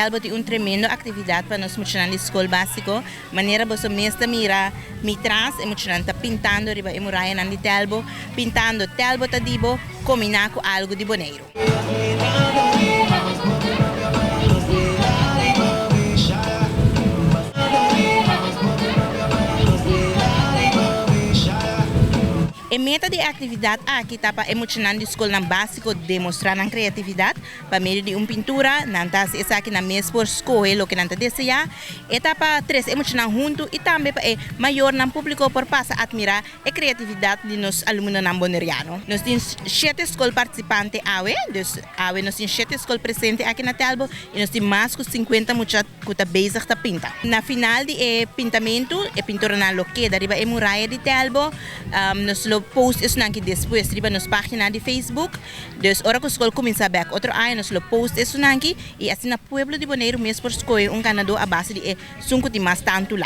Telbo tin un tremendo aktividat pa nos muchanan di skol básiko. Manera boso mes ta mira mi tras, e muchanan ta pintando riba e murayanan di Telbo, pintando Telbo ta di bo kombiná ku algu di Boneiru. E meta di e aktividat aki ta pa e muchanan di skolnan básiko demostrá nan kreatividat pa medio di un pintura. Nan ta hasi esaki nan mes por skohe loke nan ta deseá. E ta pa trese e muchanan huntu i tambe pa e mayornan públiko por pasa atmirá e kreatividat di nos alumnonan boneriano. Nos tin shete skol partisipante awe, dus awe nos tin shete skol presente aki na Telbo i nos tin mas ku sinkuenta mucha ku ta bezig ta pinta. Na final di e pintamentu e pinturanan lo keda riba e muraya di Telbo. Nos lo post esunnan aki despues riba nos pagina di Facebook. Dus ora ku skol kuminsá bèk otro aña nos lo post esunnan aki i asina pueblo di Boneiru mes por skohe un ganadó a base di esun ku tin mas tantu like.